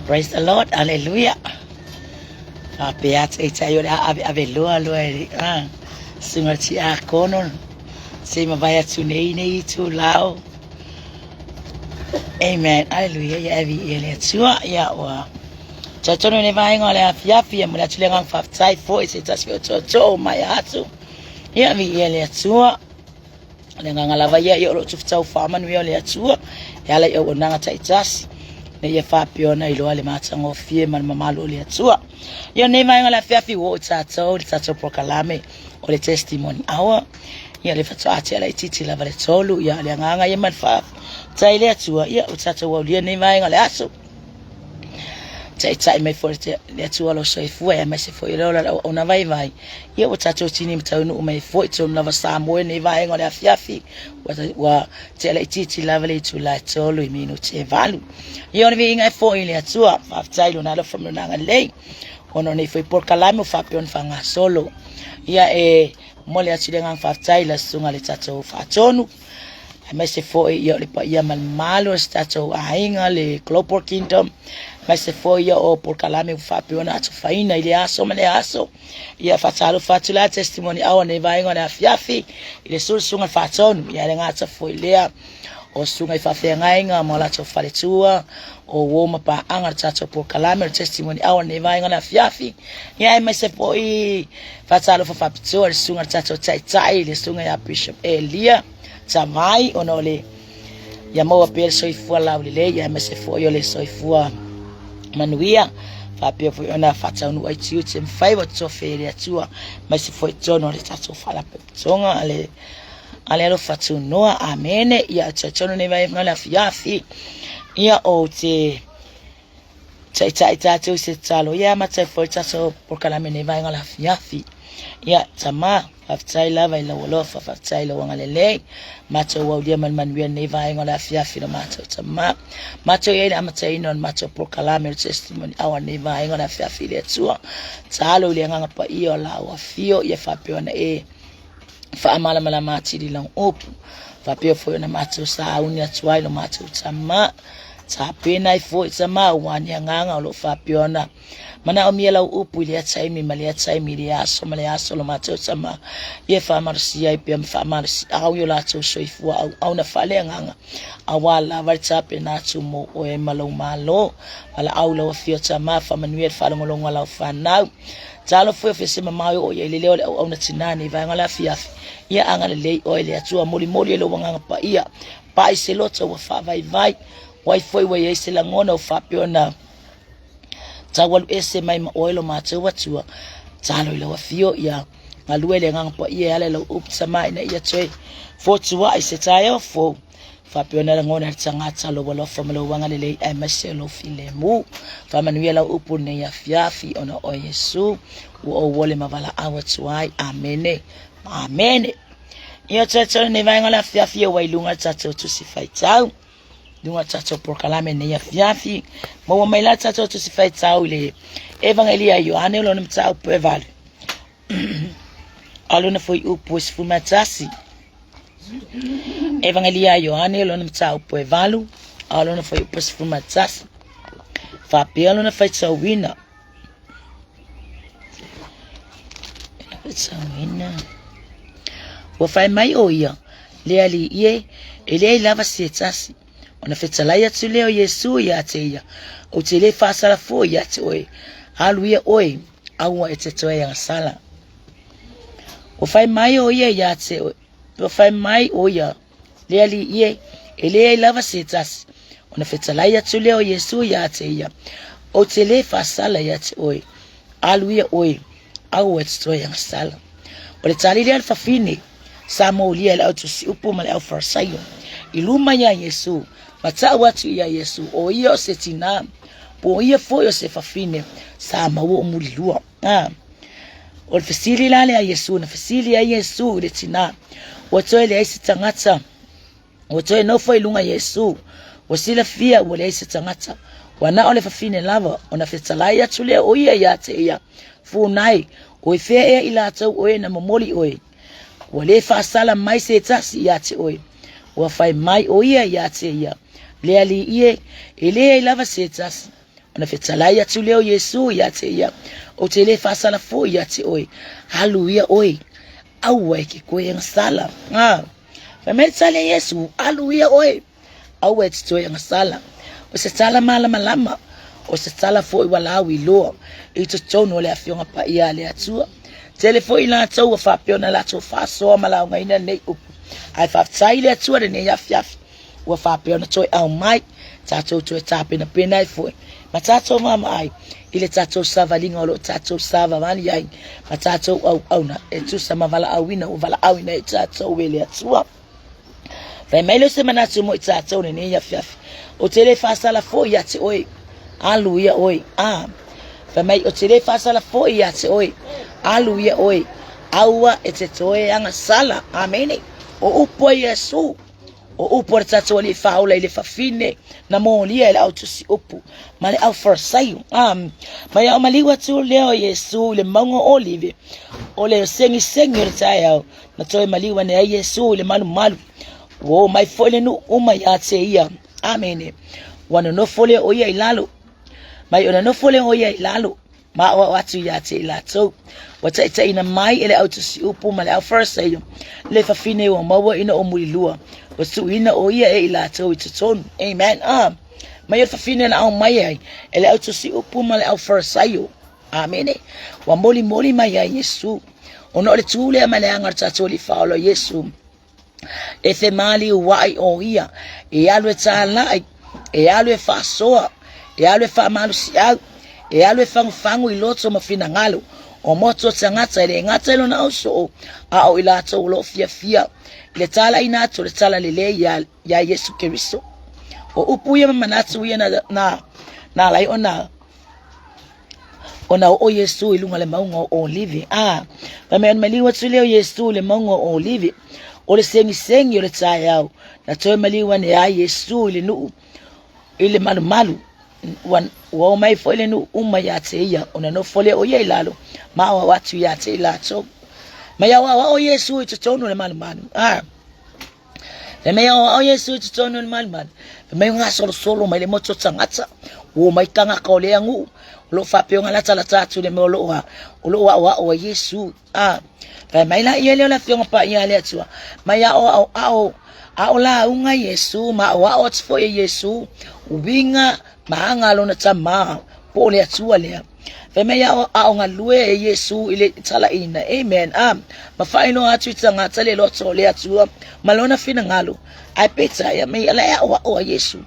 Praise the Lord, hallelujah. Faapea atu e tai o le a ave ave loa loa e le a sunga ti a kono se mavae atu nei nei itu lao. Amen. Hallelujah. Ia evi ia le atua ia ua tau nei vaenga o le afiafi ia mo le atu le agaga faafetai foi se tasi o tootoo mai atu. Ia vi ia le Atua. O le agaga lava ia ia o lo o tufutau faamanuia o le Atua e ala i auaunaga taitasi ina ia faapea ona iloa le matagofie ma le mamalu o le Atua. Ia nei vaega o le afiafi ua oo tatou i le tatou polokalame o le testimony hour. Ia le faatoa tea laitiiti lava le tolu ia le agaga ia ma le faafetai i le Atua ia ua tatou aulia nei vaega o le aso. Taitai mai foi le Atua lou soifua aemaise foi le ola o le auauna vaivai. Ia ua tatou tini ma taunuu mai foi tonu lava Samoa i lenei vaega o le afiafi. Ua, ua tea laitiiti lava le itula e tolu i minute e valu. Ia o le viiga e foi i le Atua. Faafetai i lona alofa ma lona agalelei. Ona o nei foi polokalame ua faapea ona faagasolo. Ia e momoli atu le agaga faafetai i la susuga i le tatou faatonu. Aemaise foi ia o le paia ma le mamalu o si tatou aiga le Global Kingdom, aemaise foi ia o polokalame ua faapea ona atofaina i lea aso ma lea aso. Ia faatalofa atu la testimony hour nei vaega o le afiafi i le susuga faatonu, ia le gata foi lea o susuga i faafeagaiga ma o latou faletua, o uo ma paaga le tatou polokalame o le testimony hour nei vaega o le afiafi. Ia aemaise foi faatalofa faapitoa i le susuga i le tatou taitai, le susuga ia Bishop Elia Tavai, ona o le ia maua pea le soifua laulelei, aemaise foi o le soifua manuia, faapea foi ona faataunuu ai tiute ma faiva totofi e le Atua, aemaise foi totonu o le tatou faalapotopotoga a le a le alofa tunoa. Amene. Ia talitonu nei vaega o le afiafi, ia ou te taitai tatou i se tatalo. Ia amata ai foi le tatou polokalame nei vaega o le afiafi. Ia Tama, faafetai lava i lau alofa, faafetai i lau agalelei. Matou aulia ma le manuia nei vaega o le afiafi lo matou Tama. Matou i ai le amataina o le matou polokalame o le testimony hour nei vaega o le afiafi i le Atua. Tatalo i le agaga paia o lau afio, ia faapea ona e faamalamalama atili lau upu. Faapea foi ona matou sauni atu ai lo matou Tama. Tapena ai foi Tama aua ni agaga o lo o faapea ona manaomia lau upu i lea taimi ma lea taimi i lea aso ma lea aso lo matou Tama. Ia faamalosia ai pea ma faamalosiau i o latou soifua auauna faaleagaga aua lava le tapena atu mo oe ma lou Malo. Valaau lau afio Tama, faamanuia le faalogologo a lau fanau. Talofa e o se mamao e oo i ai le leo o le auauna tinā nei vaega o le afiafi. Ia agalelei oe le Atua, molimoli e lou agaga paia. Pai se loto ua faavaivai, o ai foi ua i ai se lagona ua faapea ona tau alu ese mai ma oe lo matou Atua. Talo i lau afio ia galue le agaga paia e ala i lau upu tama ina ia toe fotuai se taeao fou. Faapea ona lagona e le tagata lou alofa ma lou agalelei aemaise o lou filemu. Faamanuia lau upu lenei afiafi ona o Iesu ua ou ole ma valaau atu ai. Amene. Amene. Ia toe nei vaega o le afiafi ia ua i luga le tatou tusi faitau. Luga le tatou polokalame nei afiafi. Maua mai la le tatou tusi faitau i le Evangelia a Ioane o lona mataupu e valu. A lona foi upu e 11. Evangelia a Ioane o lona mataupu e valu, a o lona foi upu e 11. Faapea lona faitauina. Faitauina. Ua fai mai o ia, le alii e, e leai lava se tasi. Ona fetalai atu lea o Iesu ia te ia, ou te le faasala foi ia te oe, alu ia oe, aua e te toe agasala. Ua fai mai o ia ia te oe, ua fai mai o ia, le alii e, e leai lava se tasi. Ona fetalai atu lea o Iesu ia te ia, ou te le faasala ia te oe, alu ia oe, aua e te toe agasala. O le tali lea a le fafine, sa molia e le au tusiupu ma le au Farisaio i luma iā Iesu, ma tau atu iā Iesu, o ia o se tinā, po o ia foi o se fafine, sa maua o mulilua. A, o le fesili la lea a Iesu, na fesili ai Iesu i le tinā, ua toe leai se tagata, ua toe nofo i luga Iesu, ua silafia ua leai se tagata, ua na o le fafine lava, ona fetalai atu lea o ia ia te ia, Funai, o i fea ea i latou oe na momoli oe? Ua le faasala mai se tasi ia te oe. Ua fai mai o ia ia te ia, Le alii e, e leai lava se tasi. Ona fetalai atu lea o Iesu ia te ia, Ou te le faasala foi ia te oe, alu ia oe, aua e ke koe agasala. Ah, fai mai le tali a Iesu, alu ia oe, aua e te toe agasala. O se tala malamalama, o se tala foi ua lauiloa i totonu o le Afioga Paia a le Atua. Tele foi i latou ua faapea ona latou faasoa ma laugaina lenei upu. Ae faafetai i le Atua lenei afiafi ua faapea ona toe aumai tatou toe tapenapena ai foi ma tatou vaavaai i le tatou savaliga o lo o tatou savavali ai ma tatou auauna e tusa ma valaauina ua valaauina ai tatou e le Atua. Fai mai lea o se manatu mo i tatou lenei afiafi. Ou te le faasala foi ia te oe. Alu ia oe. Ah. Fai mai, ou te le faasala foi ia te oe. Alu ia oe. Aua e te toe agasala. Amene. O upu a Iesu. O upu a le tatou Alii Faaola i le fafine na molia e le au tusi upu ma le au Farisaio. Ah. Mai ao maliu atu lea o Iesu i le mauga o Olive. O le segisegi o le taeao na toe maliu ane ai Iesu i le malumalu. Ua oo mai foi le nuu uma ia te ia. Amene. Ua nonofo lea o ia i lalo. Mai o nonofo lea o ia i lalo. Ma aoao atu ia te i latou. Ua taitaiina mai e le au tusiupu ma le au Farisaio le fafine ua maua ina o mulilua. Ua tuuina o ia e i latou i totonu. Amen. Ah. Mai o le fafine na aumai ai e le au tusiupu ma le au Farisaio. Amene. Ua molimoli mai ai Iesu. Ona o le tu lea ma le aga o le tatou Alii Faaola Iesu. E femaliuai o ia, e alu e tālai, e alu e faasoa, e alu e faamalosiau, e alu e fagufagu i loto ma finagalo o motu o tagata e le gata i lona ausoo, a o i latou o lo o fiafia i le talaiina atu o le talalelei iā iā Iesu Keriso. O upu ia ma manatu ia na, na, na ala ai ona ona oo Iesu i luga o le mauga o Olive. A, fai mai ona maliu atu lea o Iesu i le mauga o Olive, o le segisegi o le taeao, na toe maliu ane ai Iesu i le nuu i le malumalu. Ua, ua o mai foi le nuu uma ia te ia, ona nofo lea o ia i lalo, ma aoao atu ia te i latou. Mai aoao Iesu i totonu o le malumalu. A, Fai mai aoao Iesu i totonu o le malumalu. Fai mai o gasolosolo mai le motu o tagata. Ua omai tagata o lea nuu. O lo o faapea ona latalata atu i le mea o lo o o lo o aoao ai Iesu. A, fai mai laia lea o le Afioga Paia a le Atua, mai aoao ao ao lauga Iesu ma aoao atu foi e Iesu uiga ma aga a lona Tama po o le Atua lea. Fai mai a o galue e Iesu i le talaiina. Amen. A, ma faailoa atu i tagata le loto o le Atua ma lona finagalo. Ae peitai, a mei ala e aʻoaʻo a Iesu.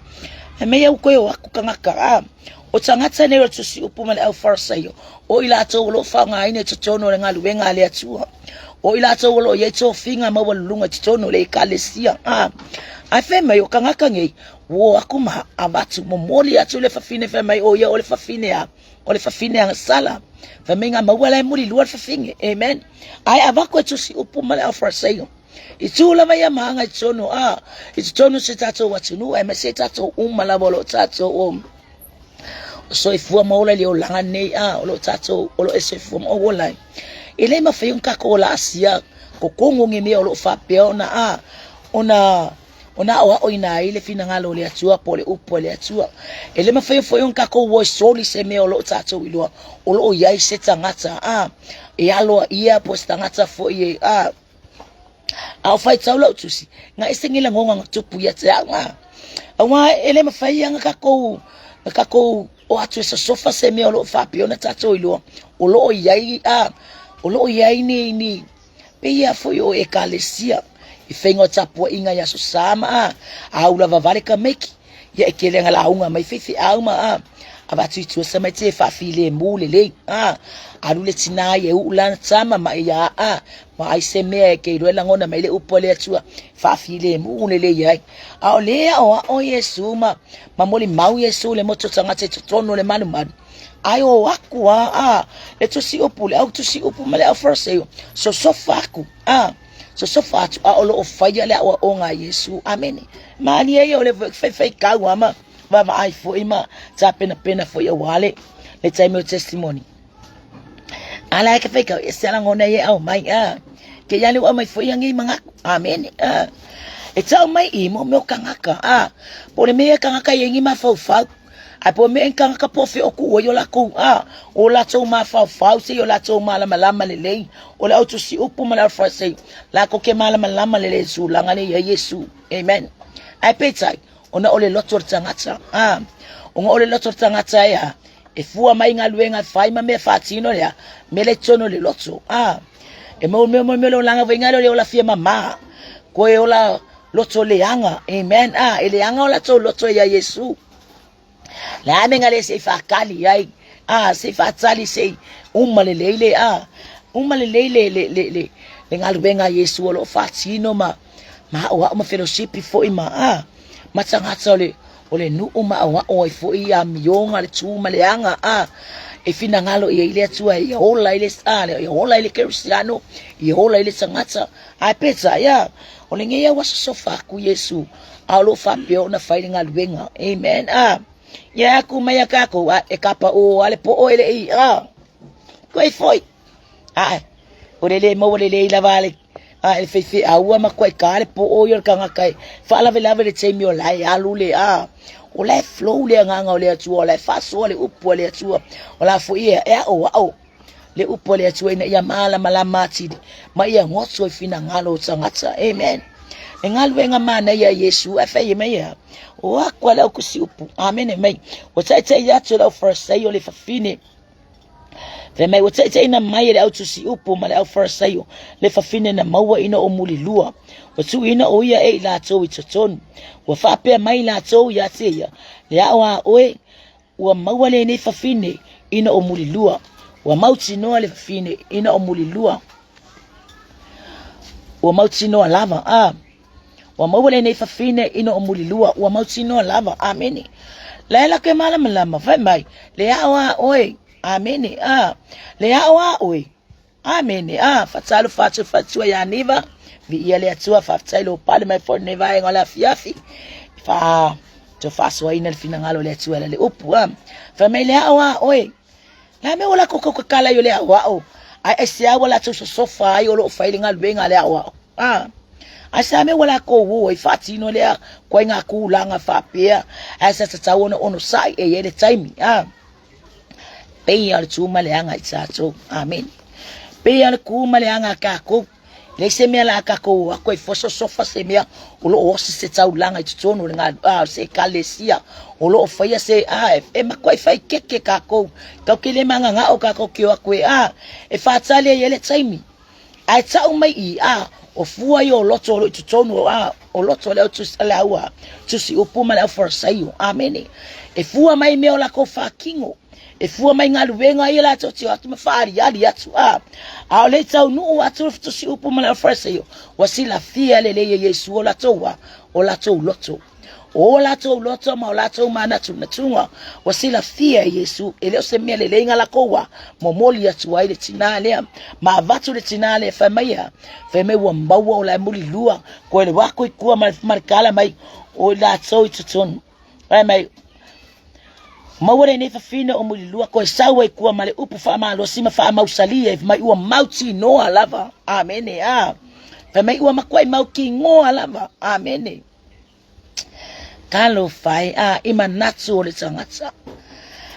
Fai mai au koe o aku kangaka, a, o tagata nei o le tusi upu ma le au Farisaio, o i latou o lo o faaaogaina i totonu o le galuega a le Atua. O i latou o lo o i ai tofiga maualuluga i totonu o le ekalesia. A, ae fai mai o kangaka nei, Ua o aku ma avatu, momoli atu le fafine fai mai o ia o le fafine a, o le fafine agasala. Fai mai nga maua la e mulilua le fafine. Amen. Ae avako e tusi upu ma le au Farisaio. I tū lava ia maanga i totonu a, i totonu se tatou atunuu aemaise tatou uma lava o lo o tatou o soifua ma ola i le olaga nei a, o lo o tatou o lo o e soifua ma ola ai. E le mafai ona tatou ola asia kokogo nge mea o lo o faapea ona a, ona ona aoaoina ai le finagalo o le Atua po o le upu a le Atua. E le mafai foi ona tatou o e soli se mea o lo o tatou iloa o lo o i ai se tagata a e aloaia po o se tagata foi e a a o faitau lau tusi na ese ni lagona na tupu ia te au a auā e le mafai ona tatou na tatou o atu e sosofa se mea o lo o faapea ona tatou iloa o lo o i ai a o lo o i ai ni ni Pei foi o Ekalesia i faiga o tapuaiga i Aso Sa ma a a ula vavale ka meiki ia e kele nga lauga mai faifeau ma a avatu i tua sa mai te faafilemu lelei a alu le tina ia e uu lana tama ma ia a ma ai se mea e ke iloa e lagona mai le upu a le Atua faafilemu lelei ai. A o lea aoao Iesu ma ma molimau Iesu i le motu o tagata i totonu o le malumalu. Ai o aku a a le tusi upu le au tusi upu ma le au Fariseio sosofa aku a sosofa atu a o lo o faia le aoaoga a Iesu. Amene. Malie ia o le faifai kau a ma vaavaai foi ma tapenapena foi auā le le taimi o testimony. Ala e ka faikau e se lagona e au mai a ke ia le ua mai foi angi mangaku. Amene. A e tau mai i mo meo kangaka a po le mea kangaka i ngi mafaufau. Ae po o mea i tagata po o fea o tuu ai o latou a, o latou mafaufau se i o latou malamalama lelei, o le au tusi upu ma le au Farisai, latou te malamalama lelei i le tulaga lea e i ai Iesu. Amen. Ae peitai, ona o le loto o le tagata, a, ona o le loto o le tagata e a, e fua mai galuega e fai ma mea faatino lea, mea lea i totonu o le loto, a. E mau mea mo mea le olaga foi ngai le ola fia mama, koe ola loto leaga, amen, a, e leaga o latou loto ia Iesu. Le a mea le se i faatali ai, a, se i faatali se i uma lelei le, a, uma lelei le, le, le, le, le galuega a Iesu o lo o faatino ma, ma aoao ma felosipi foi ma, a, ma tagata o le, o le nuu ma aoao ai foi i amioga, le tu ma le aga, a, e finagalo i ai le Atua e ola ai le, a, e ola ai le kerisiano, e ola ai le tagata. Ae peitai, a, o lenei au aso sofa aku Iesu, a o lo o faapea ona fai le galuega. Amen. A, ia aku mai a kākou, a, e kapa o a le po'o e le i, a, koe foi. A, o le le maua lelei lava le, a, e faifeau ma koe ka le po'o ia o le tagata e faalavelave le taimi o la e alu le, a, o la e flow le agaga o le Atua, o la e faasoa le upu a le Atua, o la foi e aoao le upu a le Atua ina ia malamalama atili ma ia goto i finagalo o tagata. Amen. Le galuega manaia a Iesu, ae fai mai ia, o aku a le au kusi upu. Amene mai. Ua taita'i atu e le au Farisaio le fafine. Fai mai, ua taitaiina mai e le au tusi upu ma le au Farisaio le fafine na maua ina o mulilua. Ua tuuina o ia e i latou i totonu. Ua faapea mai latou ia te ia, le ao a oe, Ua maua lenei fafine ina o mulilua. Ua mautinoa le fafine ina o mulilua. Ua mautinoa lava. A. Ua maua lenei fafine ina o mulilua. Ua mautinoa lava. Amene. La e la ke malamalama. Fai mai. Le ao a oe. Amene. A. Le ao a oe. Amene. A, faatalofa atu le faletua ia Niva. Viia le Atua, faafetai lou pale mai foi lenei vaega o le afiafi. Fa to faasoaina le finagalo o le Atua le upu. A, fai mai le ao a oe. La me wala koko kakala i o le ao ao. Ai ai se awa latou sosofa ai o loo fai le galuega a le aoao. A, ai se a mea ua latou o ai faatino lea koe ngā kūlanga faapea, ai sa tatau ona onosai e i ai le taimi. A, Pei o le tu ma le aga i tatou. Amene. Pei o le ku ma le aga a kākou. Leai se mea la a kākou o aku ai fososofa se mea o lo o osi se taulaga i totonu o le galu, a, o se ekalesia o lo o faia se, a, e, e makuai fai keke kākou. Kau ke le magagao kākou ke o aku e, a, e whātali ai e le taimi. Ae tau mai i, a, o fua i o loto o lo i totonu o, a, o loto le au tusi, le au a, tusi upu ma le au Farisaio. Amene. E fua mai mea o lakou faakino. E fua mai galuega ia latou te o atu ma faaliali atu, a. A o le taunuu atu le tusi upu ma le au Farisaio, ua silafia lelei e Iesu o latou a, o latou loto. O latou loto ma o latou manatunatuga ua silafia e Iesu, e le o se mea lelei nga lakou a momoli atu ai le tinā lea. Ma avatu le tinā lea fai mai a, fai mai ua maua o lae mulilua, koe le wako i kua ma le kala mai o i latou i totonu. Fai mai, maua lenei fafine o mulilua, koe sau ai kua ma le upu faamalosi ma faamausali ai, fai mai ua mautinoa lava. Amene, a. Fai mai ua makuai mautinoa lava. Amene. Talofa e, a, i manatu o le tagata.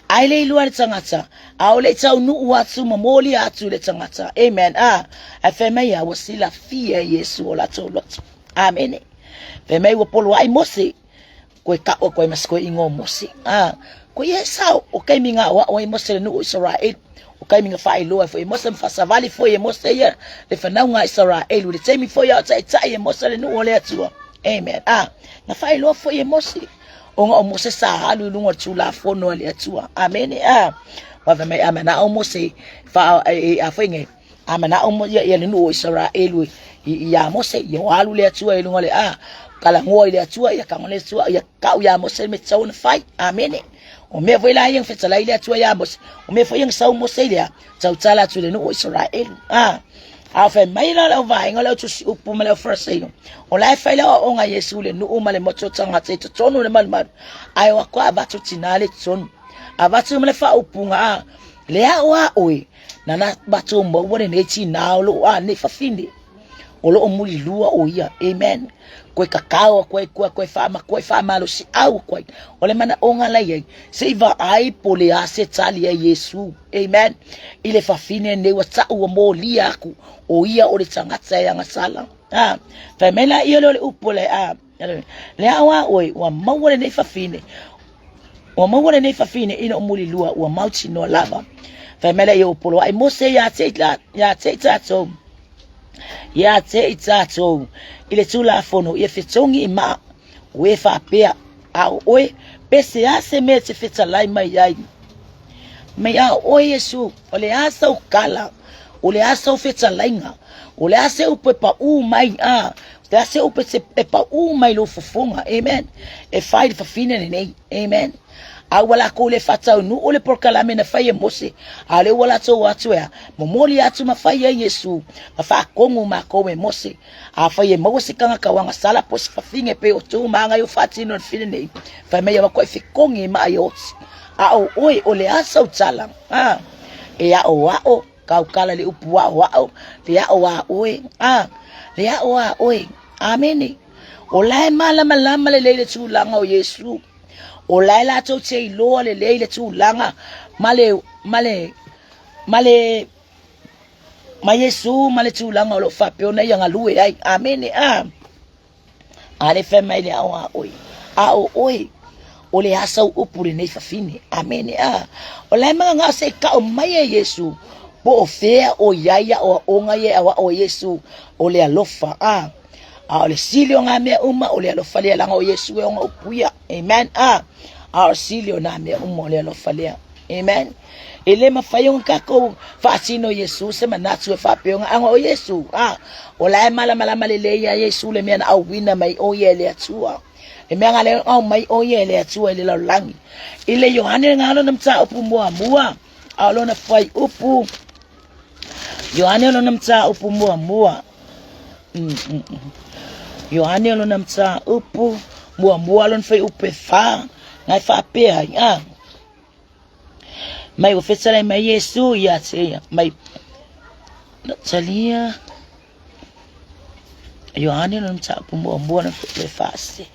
Ai le iloa le tagata, a o le taunuu atu ma molia atu i le tagata. Amen. A, ae fai mai a, ua silafia e Iesu o latou loto. Amene. Fai mai ua poloai Mose, koe ka'o koe ma se koe ingoa o Mose. A, koe ia e sao, o kaimi nga o ai Mose le nuu o Israeli. O kaimi nga faailoa foi e Mose ma faasavali foi e Mose ia le fanauga a Israeli. Le taimi foi a o taitai e Mose le nuu o le Atua. Amen. A, na faailoa foi e Mose. Ona o Mose sa alu i luga o le Tulafono a le Atua. Amene. A, wa mai a manao Mose fa e, a foi nge a manao mo ia ia le nuu o Israeli i ia Mose ia o alu le Atua i luga le a kalagoa i le Atua ia kago le Atua ia kau ia Mose me tau na fai. Amene. O mea foi la ia fetalai le Atua ia Mose. O mea foi ia sau Mose i lea tautala atu i le nuu o Israeli. A, a fai mai la le vaega le au tusi upu ma le au Farisaio. O la e fai le aoaoga a Iesu le nuu ma le motu o tagata i totonu o le malumalu. Ae o aku a avatu tinā le totonu. Avatu ma le faaupuga a le ao a oe na na matou maua lenei tinā o loo a nei fafine o loo mulilua o ia. Amen. Koe kakao aku ai kua koe whaamakoa i whaamalosiau aku ai. O le manaʻoga la i ai, se i vaai po o le a se tali a Iesu. Amen. I le fafine nei ua taʻu ua molia aku, o ia o le tagata e agasala. Ha. Fai mai la ia lea o le upu le a. Le ao a oe, ua maua lenei fafine. Ua maua lenei fafine ina o mulilua, ua mautinoa lava. Fai mai la ia o polo ai Mose ia te ia te i tātou. Ia te i tātou i le Tulafono, ia fetogi i maa, o e faapea, a o oe, pe se a se mea e te fetalai mai ai. Mai a o oe Iesu, o le a sau kala, o le a sau fetalaiga, o le a se upu e paʻū mai, a, o le a se upu e paʻū mai lou fofoga, amen, e fai le fafine lenei, amen. A ua lakou le faataunuu le polokalame na fai e Mose, a o lea ua latou o atu e a, momoli atu ma fai ai Iesu, ma faakogu makou e Mose. Afai e maua se tagata o agasala po o se fafine pei o tou ma aga o faatino i le fine nei, fai mai ia matou e fekogi i maa ia oti. A o oe, o le a sau tala? A, e aʻoaʻo, kau kala le upu aʻoaʻo, le aʻo a oe, a, le aʻo a oe. Amene. O la e malamalama lelei le tulaga o Iesu. O la e latou te iloa lelei le tulaga ma le, ma le, ma le, ma Iesu ma le tulaga o lo o faapea ona ia galue ai. Amene. A, a le fai mai le ao a oe. A o oe, o le a sau upu lenei fafine. Amene. A, o la e magagao se i ka'o mai e Iesu, po o fea o i ai aʻoaʻoga ia e aoao e Iesu o le alofa. A, a o le sili o ngā mea uma o le alofa lea laga o Iesu e ona upu ia. Amen. A, a o le sili o nā mea uma o le alofa lea. Amen. E le mafai ona tatou faatino i Iesu se manatu e faapea ona aga o Iesu. A, o la e malamalama lelei ia Iesu le mea na auina mai o ia e le Atua. Le mea nga le au mai o ia e le Atua i le lalolagi. I le Ioane nga lona mataupu muamua, a o lona fuaiupu, Ioane o lona mataupu muamua. Ioane o lona mataupu muamua lona fuaiupu e wha, ngai faapea ai, a. Mai ua fetalai mai Iesu ia te ia, mai talia Ioane lona mataupu muamua lona fuaiupu e wha se.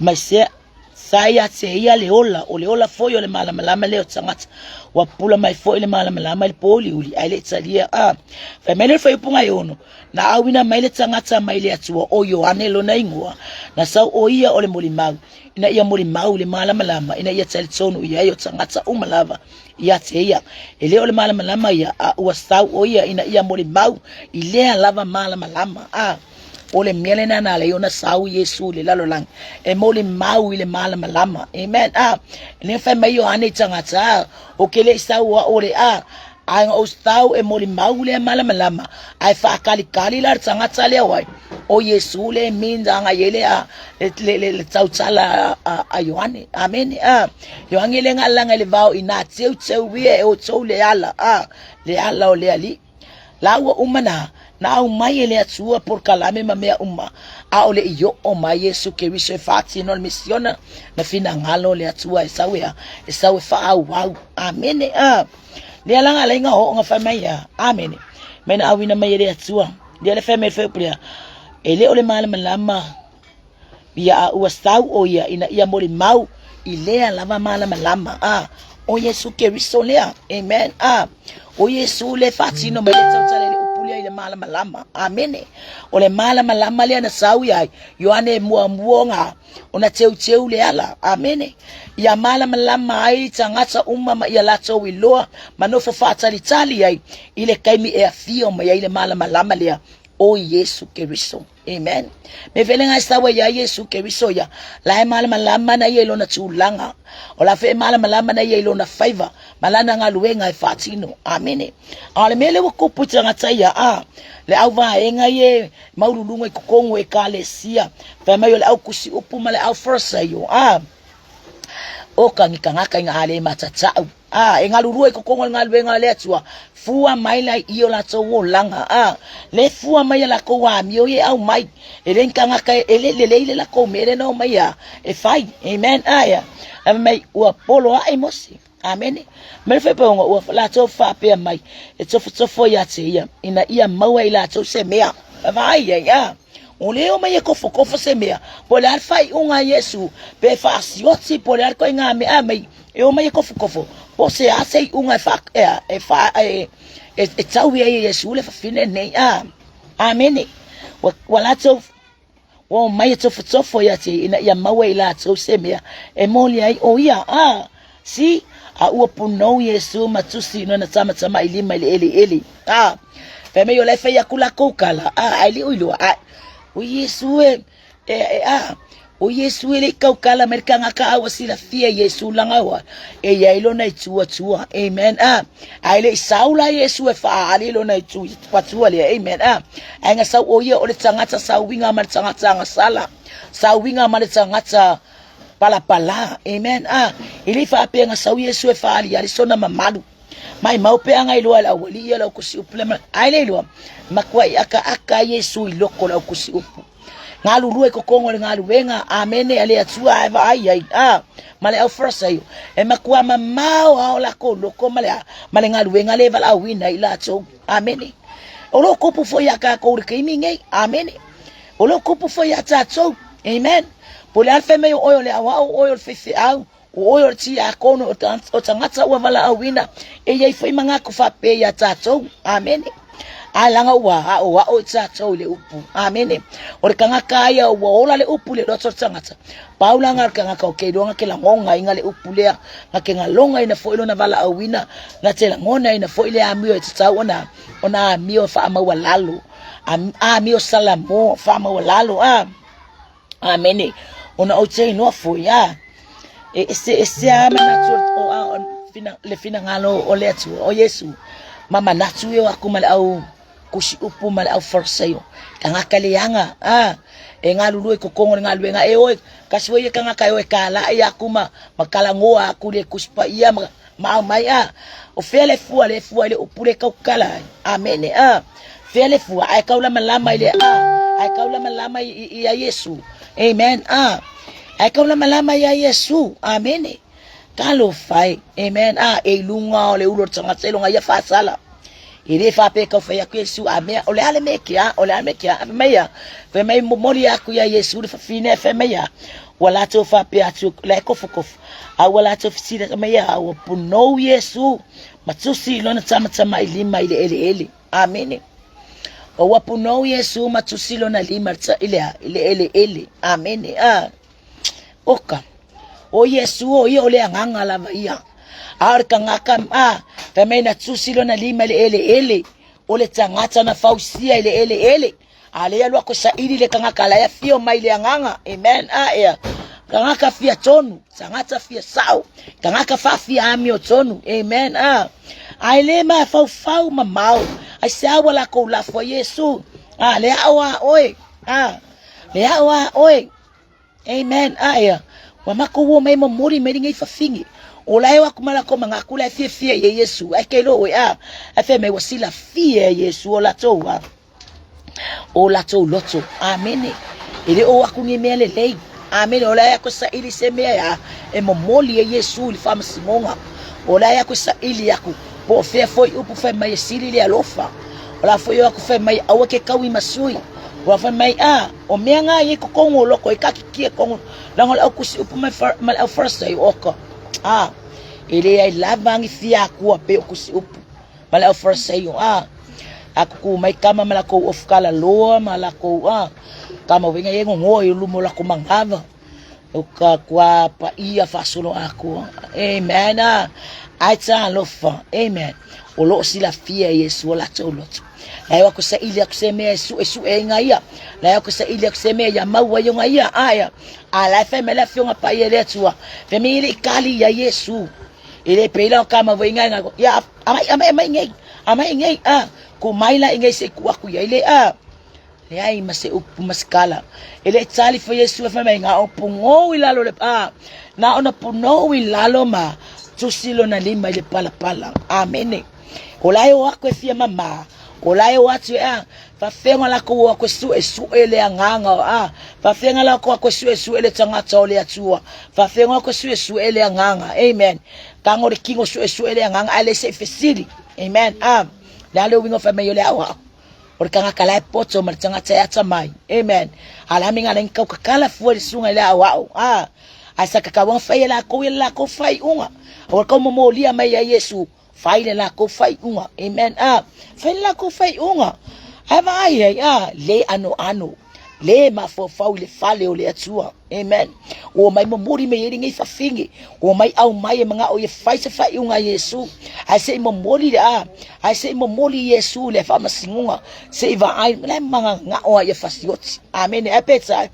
Mai sea, Sa ia te ia le ola, o le ola foi o le malamalama lea o tagata. Ua pupula mai foi le malamalama i le pōuliuli, ae le i talia. A, fai mai le fuaiupuga e ono, na auina mai le tagata mai le Atua, o Ioane lona igoa, na sau o ia o le molimau, ina ia molimau i le malamalama, ina ia talitonu i ai o tagata uma lava ia te ia. E le o le malamalama ia, a ua sau o ia ina ia molimau i lea lava malamalama. A, O le mea lena na ala ai ona sau Iesu i le lalolagi, e molimau i le malamalama. Amen. A, le fai mai Ioane i tagata, a, o ke le i sau o au o le a, a ina ou sau e molimau lea malamalama, ae faakalikali la le tagata lea o ai, o Iesu le means aga i ai le a, le, le, le, le tautala a, a Ioane. Amene. A, Ioane le galanga i le vao i nā teuteu ia e outou le ala, a, le ala o le Alii. La ua uma na, na au mai e le Atua polokalame ma mea uma, a o le i oo mai Iesu Keriso e faatino le misiona na finagalo o le Atua e sau e a, e sau e faaauau. Amene. A. Lea la nga leinga oo nga fai mai a. Amene. Mai na auina mai e le Atua. Lea le fai mai le fai upu lea. E le o le malamalama Ia a ua sau ʻo ia ina ia molimau i lea lava malamalama. A, ʻo Iesū Keriso lea. Amen. A, ʻo Iesū lea e faatino mai le tautala i le upu lea i le malamalama. Amene. O le malamalama lea na sau ia ai Ioane e muamua ona ona teuteu le ala. Amene. Ia malamalama ai tagata uma ma ia latou iloa ma nofo faatalitali ai i le taimi e afio mai ai le malamalama lea o Iesū Keriso. Amen. Me vele ngai sawa ia Yesu Keriso ia. La e malamalama na ia i lona tulaga. O la fe e malamalama na ia i lona faiva. Ma lana galuega e faatino. Amene. A o le mea lea ua kupu i tagata ia, a, le au vaega ia e maululuga i totonu o ekalesia. Fai mai o le au tusi upu ma le au Farisaio, a, o ka ni tagata ina a le matatau. A, e galulue i totonu o le galuega a le Atua, fua mai la i o latou olaga, a, le fua mai a latou amio ia e aumai, e le ni tagata e le lelei le latou mea lea na omai a e fai. Amen. A ia, ae fai mai, ua polo aʻe Mose. Amene. Mai le faipauga, ua latou faapea mai, e tofotofo ia te ia, ina ia maua i latou se mea. Vaai ai, a. O le o mai e kofokofo se mea, po o le a le faaiuga a Iesu, pe faasioti po o le a le ituaiga mea mai, e o mai e kofokofo, po o se a se iuga e faa, e, e, faa, e, e, e taui ai e Iesu le fafine nei. A, amene. Ua, ua latou ua omai e tofotofo ia te ina ia maua i latou se mea e moli ai o ia. A, si, a ua punou Iesu ma tusi i lona tamatamailima i le eleele. A, fai mai o la e fai aku lakou kala, a, ai le o iloa, a, o Iesu e, e, e, a, o Iesu e le i kaukala mai le kangaka a ua silafia Iesu langa ua e iai lona itu atua. Amen. A, ae le i sau la Iesu e faaali lona itu atua lea. Amen. A, ae nga sau o ia o le tagata sauiga ma le tagata agasala, sauiga ma le tagata palapala. Amen. A, e le i faapea nga sau Iesu e faaliali sona mamalu. Maimau pe aga iloa e le aualii ia le aukusi upu le ma ai le iloa makuai akaaka Iesu i loko o le aukusi upu. Galulue i kokogo o le galuega, amene, a le Atua ae vaai ai, a, ma le au Farisaio, e makuā mamao a o lakou loko ma le, ma le galuega le valaauina ai latou. Amene. O lo o kupu foi iā kākou i le taimi nei. Amene. O lo o kupu foi iā tātou. Amen. Po o le a le fai mai o oe o le aoao, o oe o le faifeau, o oe o le tiakono, o tagata ua valaauina, e i ai foi manatu faapea iā tātou. Amene. Ae laga ua aʻoaʻo i tātou i le upu. Amene. O le tagata ia ua ola le upu i le loto o le tagata. Pau laga o le tagata o ke iloa na ke lagonaina le upu lea, na ke galogaina foi lona valaauina, na te lagonaina foi le amio e tatau ona ona amio e faamaualalo. Amio Salamo faamaualalo. A. Amene. Ona ou te iloa foi, a, e eseese a manatu o, a, o, fina, le finagalo o le Atua, o Iesu, ma manatu e o aku ma le au kusi upu ma le au Farisaio. Tagata leaga, a, e galulue i kokogo o le galuega, e oe, kasi foi ia tagata e oe kālaʻi aku ma, ma kalagoa aku le Tusi Paia ma, ma aumai, a, o fea le fua, le fua i le upu le taukala ai. Amene, a. Fea le fua, ae kaulamalama i le, a, ae kaulamalama i, i, ia Iesu. Amen, a. Ae kaulamalama ia Iesu. Amene. Talofa e. Amen, a. E i luga o le ulu o le tagata i loga ia faasala. E le faapea e taufai atu Iesu, a mea, o le a le mea ke a, o le a le mea ke a. Fai mai a, fai mai momoli aku ia Iesu le fafine, fai mai a, ua latou faapea atu, la e kofokofo, a ua latou fesili atu mai a, ua punou Iesu, ma tusi i lona tamatamailima i le eleele. Amene. O ua punou Iesu ma tusi lona lima i le, i le eleele. Amene. A. Oka. O Iesu o ia o le agaga lava ia. A o le tagata, a, fai mai na tusi lona lima i le eleele. O le tagata na fausia i le eleele. A lea alu aku e saili le tagata la e afio mai le agaga. Amen. A ea. Tagata fia tonu, tagata fia sao, tagata faafia amio tonu. Amen. A. Ae le mafaufau mamao. Ai se aua lakou lafo a Iesu. A le ao a oe. A. Le ao a oe. Amen. Aia. Ua makou o mai momoli mai lenei fafine. O la e o aku ma lakou manatu la e fiafia ia Iesu. Ae ke iloa oe a. Ae fai mai ua silafia e Iesu o latou a. O latou loto. Amene. E le o aku ni mea lelei. Amene. O la e aku e saili se mea a e momoli e Iesu i le faamasinoga. O la e aku e saili aku. Po o fea foi upu fai mai e sili le alofa. O la foi o aku fai mai aua ke kau i masui. Ua fai mai a o mea nga i kokongo o loko i kakikia kongo langa o le au kusi upu mai far, ma le au Farisai oka. A e le ai lava angi fia akua pe o kusi upu ma le au Farisai o a a kuku mai kama ma lakou ofu kala loa ma lakou a kama wenga ye ngongoa i lumo lako mangava. O ka kua paia faasolo akua. Amen. Ae talofa. Amen. O loo silafia e Iesu o latou loto. La e o aku saili aku se mea e sue sue ai nga ia. La e o aku saili aku se mea ia maua ai o nga ia. Ae a la e fai mai le afioga paia e le Atua. Fai mai e le i kali ia Iesu. E le pei la o kama voi ngai ngai. Ia amai amai amai ngai. Amai ngai a. Ku mai la i ngai se ku aku ia i le a. Leai ma se upu ma se kala. E le i tali foi Iesu e fai mai, Na o punou i lalo le a, na ona punou i lalo ma tusi lona lima i le palapala. Amene. O la e o aku e fia mamā, o la e o atu e a, faafeaga lakou o aku e suesue le agaga o a, faafeaga lakou aku e suesue le tagata o le Atua, faafeaga aku e suesue le agaga. Amen. Tago le kino suesue le agaga, ae le se i fesili. Amen. A, le a le uiga o fai mai o le aoao. O le tagata la e poto ma le tagata e atamai. Amen. A la mea na kau kakala fua le susuga i le aoao. Ah, ae sa tatau ona fai e lakou ia le lakou faaiuga. Aua le tau momolia mai ia Iesu, fai le lakou faaiuga. Amen. Ah, fai le lakou faaiuga. Ae vaai ai, ah, le anoano, le mafaufau i le fale o le Atua. Amen. Ua mai momoli mai ai lenei fafine, ua mai aumai e manao ia fai se faaiuga a Iesu. Ae se i momoli le a, ae se i momoli Iesu le faamasinoga, se i vaai, la e mananao a ia fasioti. Amene. Ae peitai,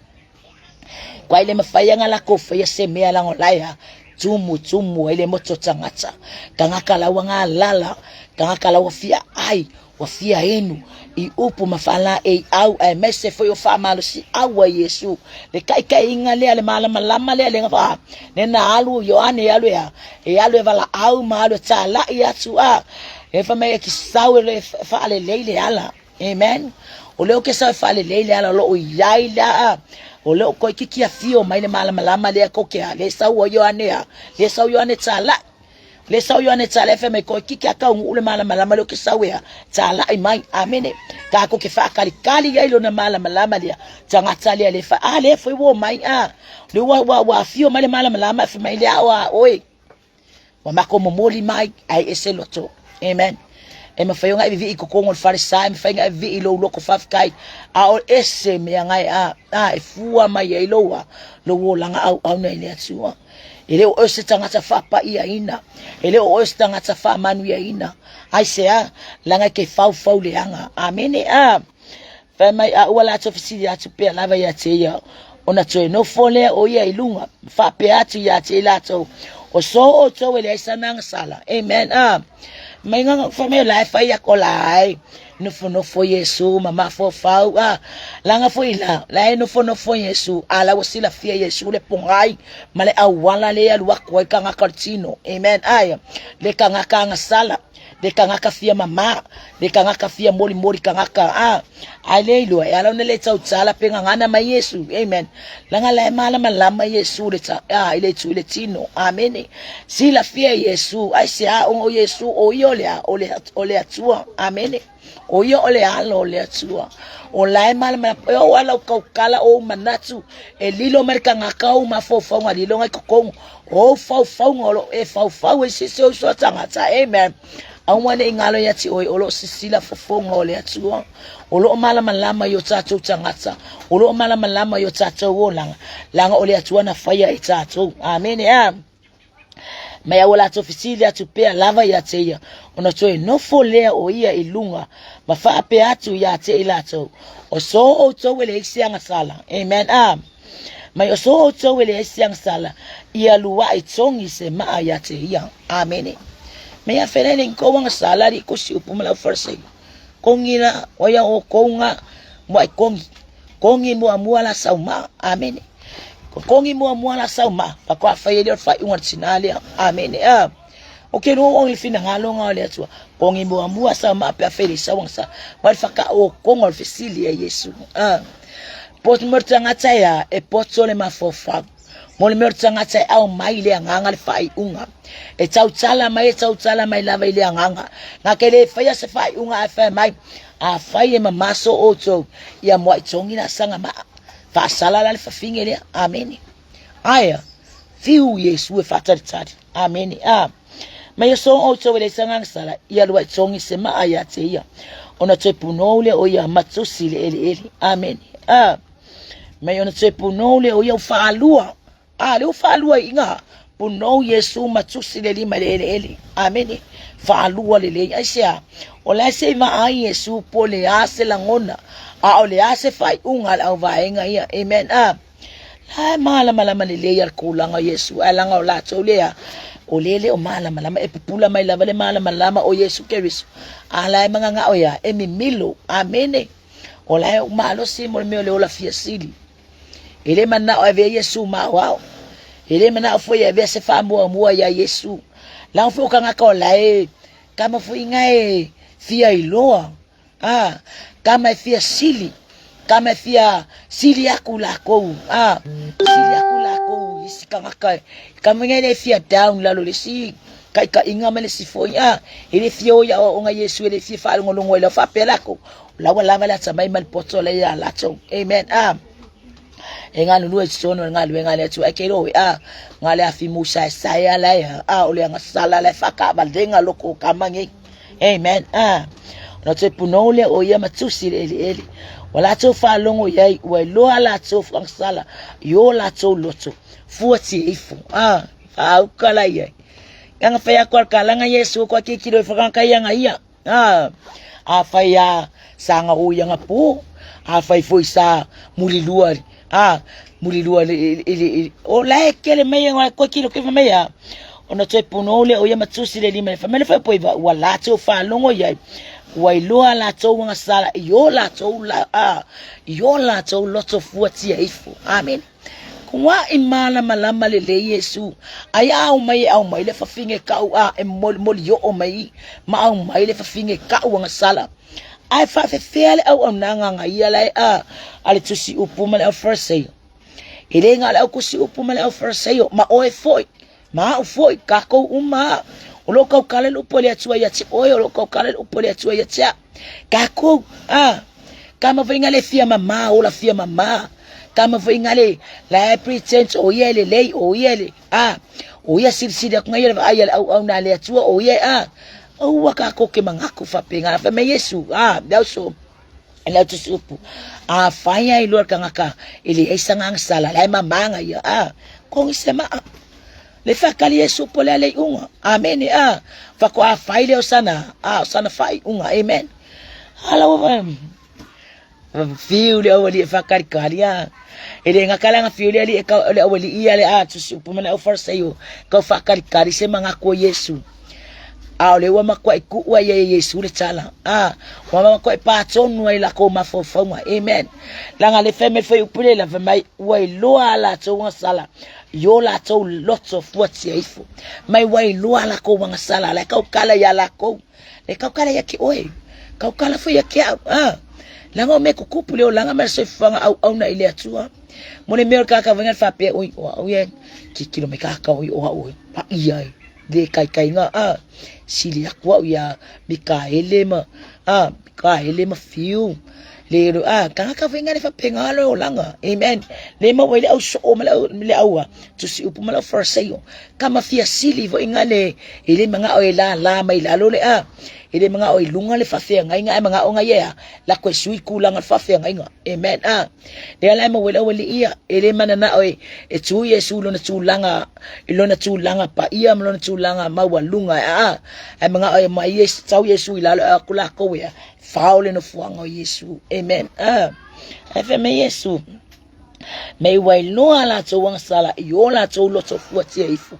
Kua le mawhai anga lakou whaia se mea lango laia tumu tumu ai le moto tangata. Tangata laua ngā lala, tangata laua fia ai, ua fia inu i upu ma whala e au ae mese foi o whaamalosi au a Iesu. Le kaikaiinga lea, le malamalama lea, le ngawha, le na alu Ioane e alu ea, e alu e wala au ma alu e tālai atu a, e wha mai e ki sau e le whaalelei le ala. Amen. O lea o ke sau e faalelei le ala o loo iai lea o lea o koe kiki afio mai le malamalama lea ko ke a le sau o Ioane a le sau Ioane talai le sau Ioane talai fe mai koe kiki aka ngu le malamalama lea o ke sau ea talai mai. Amene. Ka ko ke faakalikali ai lona malamalama lea tagata lea le fa a le foi wo mai a le ua ua ua afio mai le malamalama fe mai le a o a oe. Ua makou momoli mai, ae ese loto. Amen. E mawhai o ngai vivi i kokongo le whare sa, e mawhai ngai vivi i lou loko whawhikai, a o ese mea ngai a, a e fua mai ai lou a, lou o langa au au nei le atua. E le o oe se tagata whapaia ina, e le o oe se tagata whaamanuia ina. Ai se a, langa ke whau whau le anga. Amene a. Fai mai a ua latou fesili atu pea lava ia te ia, ona toe nofo lea o ia i luga, ma faapea atu ia te i latou, O so outou e leai sana agasala. Amen. Ah. Mai nganga fai mai o la e fai ako la ai. Nofonofo Iesu ma mafaufau. Ah. Langa foi la, la e nofonofo Iesu. A la ua silafia Iesu le pogai ma le auala le alu aku ai kangaka o le tino. Amen. Ai, le kangaka agasala. Le kangaka fia mama, le kangaka fia moli moli kangaka a. Ai le iloa, e ala ona le tautala pe gagana mai Iesu. Amen. Langa la e malamalama Iesu le ta, a, i le itu i le tino. Amene. Silafia Iesu, ai se a o Iesu o ia o le a, o le, o le Atua. Amene. O ia o le alo o le Atua. O la e malamalama, e o ala o kaukala o manatu, e lilo mai le kangaka o mafaufauga lilo ngai kokongo. O faufauga o lo e faufau e sisi o uso tagata. Amen. Aua ne i ngalo ia te oe, o lo sisila fofoga o le Atua. O lo malamalama i o tātou tagata. O lo malamalama i o tātou olaga. Langa o le Atua na whaia e tātou. Amen. Amen. Mai aua latou fesili atu pea lava ia te ia, ona toe nofo lea o ia i luga, ma faapea atu ia te i latou, O so outou e leai se agasala. Amen. Ah. Mai o so outou e leai se agasala, ia luaʻi togi se maa ia te ia. Amene. Mai a fela le kou agasala ri ko si upu ma lau Farisai. Kongi la, o ia o kouga, mua i kongi. Kongi muamua la sau maa. Amene. Ko kongi muamua la sau maa. Faatoa fai ai lea o le faaiuga o le tinā lea. Amene. Ah. O ke loa o le finagalo nga o le Atua. Kongi muamua sau maa pe a fai le sau anga sa. Ma le whakaokonga o le fesili a Iesu. Ah. Poto mo le tagata ea, e poto le mafaufau. Mo le mea o le tagata e ao mai le agaga le faaiuga. E tautala mai, e tautala mai lava i le agaga. Nga ke le faia se faaiuga ae fai mai, afai e mamaso outou, ia muai togi la saga maa. Faasala la le fafine lea. Amene. Aea, fiu Iesu e faatalitali. Amene. A. Mai o so outou e leai se agaga sala, ia luaʻi togi se maa ia te ia. Ona toe punou lea o ia matusi le eleele. Amene. A. Mai ona toe punou lea o ia ua faalua. A, lea ua faalua i ina. Punou Iesu matusi le lima i le eleele. Amene. Faalua lelei. Aisea? O la e se i vaai Iesu po o le a se lagona, a o le a se faaiuga a le auvaega ia. Amen. A. La e malamalama lelei a le tulaga o Iesu, ae laga o latou lea, o le le o malamalama, e pupula mai lava le malamalama o Iesu Keriso. A la e magagao ia, e mimilo. Amene. O la e ou malosi mo le mea o le ola fia sili. E le manao e avea Iesu ma aoao. E le manao foi e avea se faamuamua ia Iesu. Laga foi o kangaka o la e kama foi nga e fia iloa. Ah, kama e fia sili. Kama e fia sili aku lakou. Ah, sili aku lakou isi kangaka. Kama nga e fia down lalo le si kaikaiga ma le si foi. Ah, e le fia o ia o nga Iesu e le fia faalogologo ai lau faapea lakou. La ua lava le atamai ma le poto la ia latou. Amen. Ah. E galulue i totonu o le galuega a le Atua. Ai ke iloa a nga le afi musa e sae ala e a o le agasala la e whakavalenga loko o kamangi. Amen. Ah. Ona toe punou lea o ia ma tusi le eleele. Ua latou faalogo i ai, ua iloa latou agasala i o latou loto. Fuatia ifo. Ah. Whaauka la ia. Nganga whai ako al kalanga Yesu ko ki kilo i whakangai anga ia. Ah. A whai a sanga o ia nga po. A whai foi sa mulilua. A mulilua le o la e kele mai ngā koe kilo ke mai a. Ona toe puno le o ia matusi le lima le whamele whai poi ua latou whalongo iai. Ua iloa latou anga sala i o latou la a i o latou loto fuatia ifo. Amen. Kua i mālamalama lelei Iesu, ai a au mai e au mai le fafine kau a e molimoli oo mai ma au mai le fafine kau agasala. Ae faafefea le auaunaga a ia la e a a le tusi upu ma le au Fariseio. E le na o le au tusi upu ma le au Fariseio, ma oe foi, ma au foi, kākou uma a. O lo kaukala le upu a le Atua ia te oe, o lo kaukala le upu a le Atua ia te au. Kākou, a, ka mawai le fia mama, o la fia mama. Ka mawai le, la e pretend o ia le lei, o ia le, a, o ia silisili aku ngai le vaai a le auau na le Atua, o ia a, aua kākou ke mangaku faapena. Fai mai Iesu, a, le au so, le au tusi upu, a fai ai lua le kangaka, e le ai sanga sala, la e mamanga ia, a, kongi se maa. Le whakali Iesu po le ale i unga. Amen, a, whako a fai le o sana, a, o sana whai unga, amen. Ala ua, fiu le au ali e whakari kari, a. E le ngakala nga fiu le ali e kau, le au ali ia le a, tusi upu mana au farseio, kau whakari kari se manga ko Iesu. A o le ua makuaʻi kuʻu ai e Iesu le tala. A, ua makuaʻi pātonu ai lākou mafaufauga. Amen. Langa le fai mai fai upu le la fai mai, ua iloa a latou agasala i o latou loto fuatia ifo. Mai ua iloa a lakou agasala, la e kaukala iā lakou. Le kaukala ia ke oe. Kaukala foi ia ke au. A, langa o mea kukupu le olaga ma le soifuaga auauna i le Atua. Mo le mea o le kākau le faapea, oi, o au ia, kikilo mai kākau oi, o au e, paia e. Le kaikaiga, a, sili aku au iā Mikaele ma, a, Mikaele ma Fiu. Le, a, tagata foi ngale faapena le olaga. Amen. Le maua ai le au soo ma le au, le au a, tusi upu ma le au Fariseio. Ka ma fia sili foi ngale, e le mangao e la la mai lalo le a, e le mangao i lunga le faafeagaiga, ae mangao ngai e a, lako e sui kulaga le faafeagaiga. Amen. A, Lea la e maua i le aualii ia, e le mananao e, e tu Iesu i lona tulaga, i lona tulaga paia ma lona tulaga maualuga, aa, ae mangao e mai Iesu, tau Iesu i lalo e aku lakou ia, fao le nofoaga o Iesu. Amen. Ah, ae fai mai Iesu, me ua iloa latou agasala i o latou loto fuatia ifo,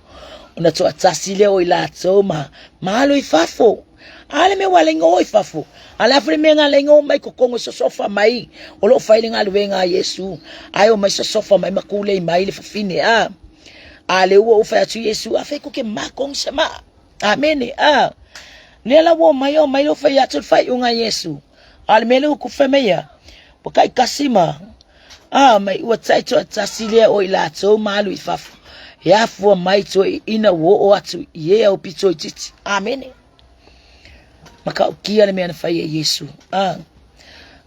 ona toatasi lea o i latou ma, ma alu i fafo. A le mea ua lainga o i fafo. A le a foi le mea nga lainga o mai kokongo sosofa mai. O loo fai le galuega a Iesu. Ae o mai sosofa mai ma kulei mai le fafine a. A le ua o fai atu Iesu a fai ko ke makong se ma. Amene a. Lea la ua mai o mai o fai atu le faiʻuga a Iesu. A le mea le uku fai mai ia. Ua kai kasi ma. A mai ua tai toatasi lea o i latou ma alu i fafo. E afua mai toe ina ua oo atu i e au pito itiiti. Amene. Matautia le mea na fai e Iesu. A.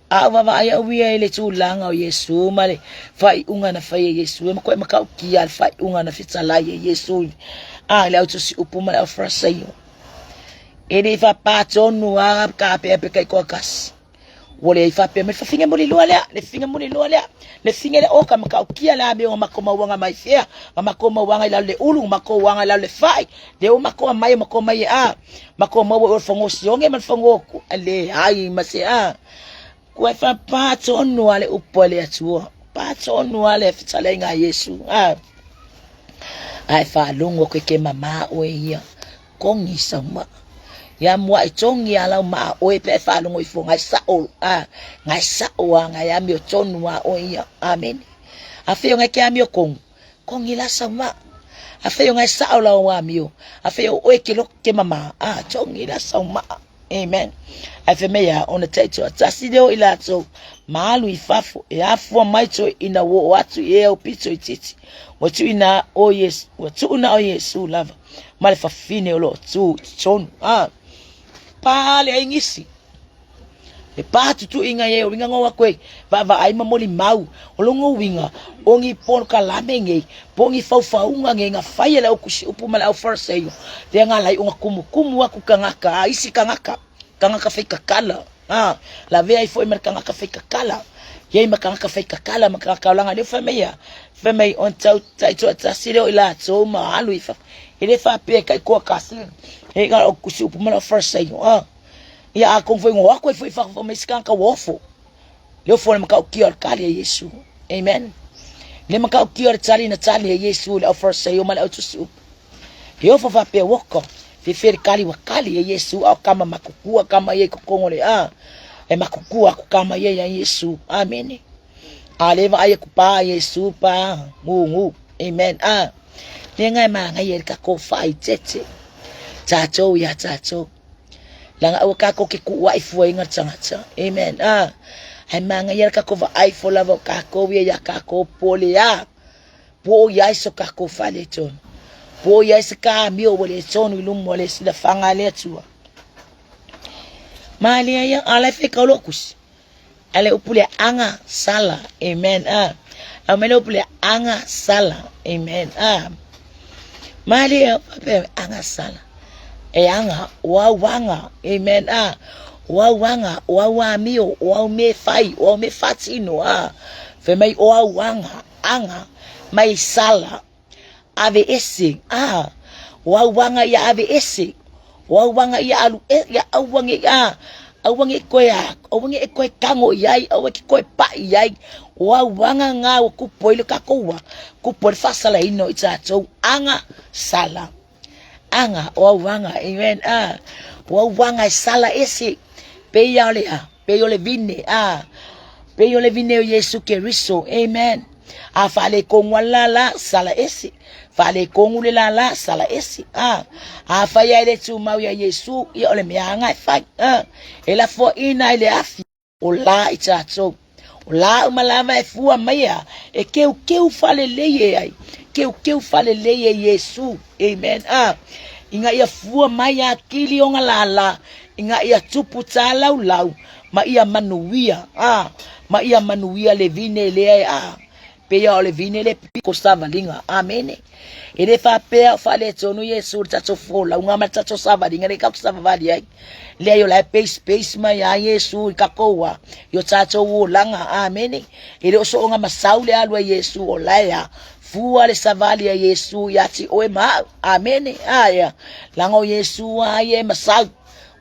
A vaavaai au ia i le tulaga o Iesu ma le faaiuga na fai e Iesu. E makuai matautia le faaiuga na fetalai e Iesu. A, le au tusi upu ma le au Fariseio. E le i faapatonu a ka apeape taitoatasi. Ua leai faapea mai le fafine mulilua lea, le fafine mulilua lea, le fafine lea, o ka matautia le amio na matou mauaga mai fea, na matou mauaga i lalo le ulu, na matou aga i lalo le fai, lea ua matou aumai, matou omai e a, matou maua i o le fagoa o Sione ma le fagoa o Ku, leai ma se a. Kua e faapā tonu a le upu a le Atua, pā tonu a le fetalaiga a Iesu, a. Ae faalogo atu e ke mamā oe ia, Kongi sau maa. Ia muaʻi tongi a lau maa oe pe e faalogo ifo ngai sao a ngai sao a ngai amio tonu a oe ia. Amene. A fei o ngai ke amio kongu. Kongi la sau maa. A fei o ngai sao lau amio. A fei o oe ke loke ke mama. A tongi la sau maa. Amen. Ae fai mai a ona taitoatasi lea o i latou ma alu i fafo e afua mai toe ina ua oo atu i e aupito itiiti. Ua tuuina o Iesu, ua tuuna o Iesu lava ma le fafine o lo o tu i totonu. A, pā le aigisi. Le pātutuʻiga ia e uiga ngo aku e vaavaai ma molimau o logo uiga o ni polokalame nei po o ni faufauga nei na fai e le au tusi upu ma le au Fariseio lea na ala ai ona kumukumu aku tagata a isi tagata, tagata faikakala, a lavea ai foi ma le tagata faikakala, i ai ma tagata faikakala ma tagata olaga lea fai mai a, fai mai ona tau taitoatasi lea o i latou ma alu i fafo. E le faapea e taitoatasi e na o tusi upu ma le au Fariseio, a. Ia atonu foi na o atu ai foi i fafo ma isi tagata ua ofo. Le ofo le matautia o le tali a Iesu. Amen. Le matautia o le tali na tali e Iesu i le au Fariseio ma le au tusi upu. E ofo faapea woko, fefe le tali ua tali e Iesu a o kama makukua kama ia i totonu o le a. E makukua aku kama ia ia Iesu. Amene. A le vaai aku pa Iesu pa ngu ngu. Amen. A. Le ngai manaia i le tatou faaeteete. Tatou ia tatou. Leaga aua kākou ke kuʻuaʻi fuaina le tagata. Amen. Ah. Ae manaia le kākou vaai fo lava o kākou ia iā kākou po o le a. Po o i ai so kākou faaletonu. Po o i ai se kāmio ua letonu i luma o le silafaga a le Atua. Malia ia, a la e fai kau loʻu kusi. A le upu lea aga sala. Amen. Ah. A mai le upu lea aga sala. Amen. Ah. Malia faapea aga sala. E aga, o au aga. Amen. Ah. O au aga, o au amio, o au mea fai, o au mea faatino. Ah. Fai mai o au aga, aga, mai sala. Ave ese, ah. O au aga ia ave ese. O au aga ia alu e, ia aua ne i, ah. Aua ne i koe a, aua ne i koe kago i ai, aua ke koe paʻi i ai. O au aga ngā ua kupu ai le kākou wā, kupu ai le faasalaina o i tātou aga sala. Aga, o au aga, amen, ah. O au aga e sala ese, pei a o le a, pei o le vine, ah. Pei o le vine o Iesu Keriso, amen. A faaletonu lava le lala, sala ese. Faaletonu le lala, sala ese. A, afai lava e le tumau iā Iesu, ia o le mea lava lena e fai. A, e lafoaiina ai le afi o la i tatou. O la uma lava e fua mai a, e keukeu faalelei e ai. Keukeu faalelei e Iesu. Amen. A, ina ia fua mai atili ona lala, ina ia tupu tālaulau, ma ia manuia, a, ma ia manuia le vine lea e a, pei o le vine le piko savaliga. Amene. E le faapea o faaletonu Iesu i le tatou folauga ma le tatou savaliga lea tatou te savavali ai. Leai o la e peisipeisi mai lava Iesu i tatou a, i o tatou olaga. Amene. E le o soona masau le alu a Iesu, o la e a, fua le savali a Iesu ia te oe ma au. Amene. Aea. Leaga o Iesu lava ia e masau.